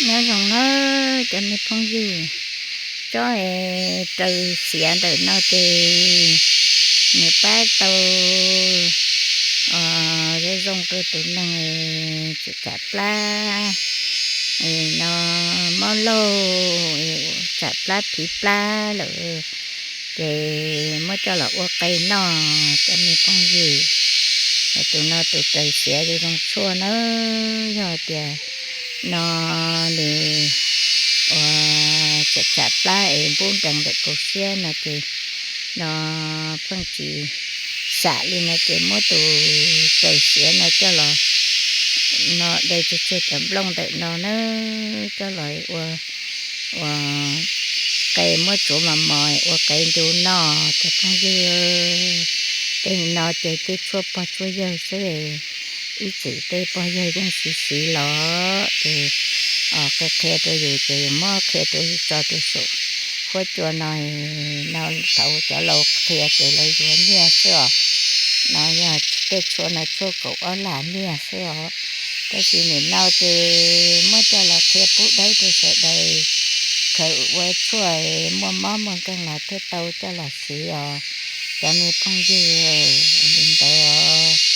Nyob zoo nawb cov me phooj ywg, tsob raws xiav ntawm no ces nws pab tau zoo zoo rau tus neeg txawm tsam plab no, mob laug, tsam plab phiv plab lawm, ces muab coj los ua qe noj cov me phooj ywg. Tus no tus raws xiav zoo zoo tshuaj nawb. Yog tias no nws ua tsam tsam plab es npub nrees ntawm kaus siab no ces no pheej tsis sam li no ces muab tus raws xiav no coj los no de tseg tseg cov nplooj ntawm no na, coj los ua ua qe muab tsuav mos mos ua qe ncu noj cov phooj ywg. Tej no ces tej tshuaj pog tshuaj yawg xwb, ib txwm tej pog yawg yeej siv siv los ces qhia qhia rau yus ces yus muab qhia rau yus tso rau saum huab cua no, no thaum cov laus qhia ces lawv yuav nyiaj xwb os. No yog tej tshuaj no tshuaj kaum ob lam nyiaj xwb os. Tab sis nim no ces muab coj los qhia pub dawb rau sawv daws khaws ua tshuaj muaj mob muaj nkeeg los thiaj tau coj los siv os cov me phooj ywg. Li ntawd os,